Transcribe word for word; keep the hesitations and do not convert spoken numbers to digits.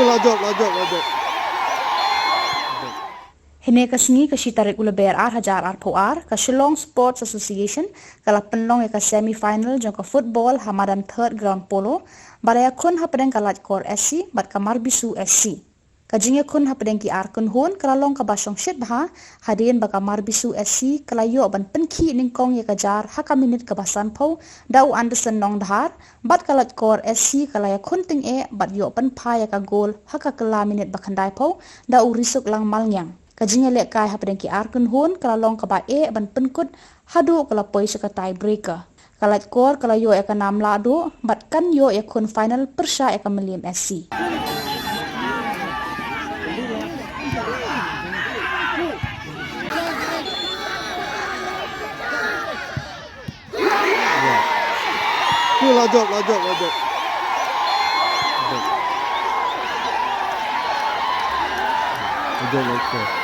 Lajok, lajok, lajok. Hynne ka sngi ka shi tarik u Lber ar hajar arphew ar, ka Shillong Sports Association ka la pynlong ïa ka semi final jong ka football ha madan Third Ground Polo, ba la ïakhun hapdeng ka Laitkor S C bad ka Marbisu S C. Ka jingïakhun hapdeng ki ar kynhun ka la long kaba shongshit bha, hadien ba ka Marbisu S C ka la ïoh ban pynkhih nyngkong ïa ka jar ha ka minit kaba sanphew da u Anderson Nongdhar, bad ka Laitkor S C ka la ïakhun tyngeh bad ïoh pynphai ïa ka gol ha ka kylla minit ba khyndaiphew da u Risuklang Malngiang. Ka jingïalehkai hapdeng ki ar kynhun ka la long kaba eh ban pynkut haduh ka la poi sha ka tie breaker. Ka Laitkor ka la ïoh ïa ka nam lahduh bad kan ïoh ïakhun final pyrshah ïa ka Mylliem S C. Lajok, lajok, lajok. Lajok, lajok.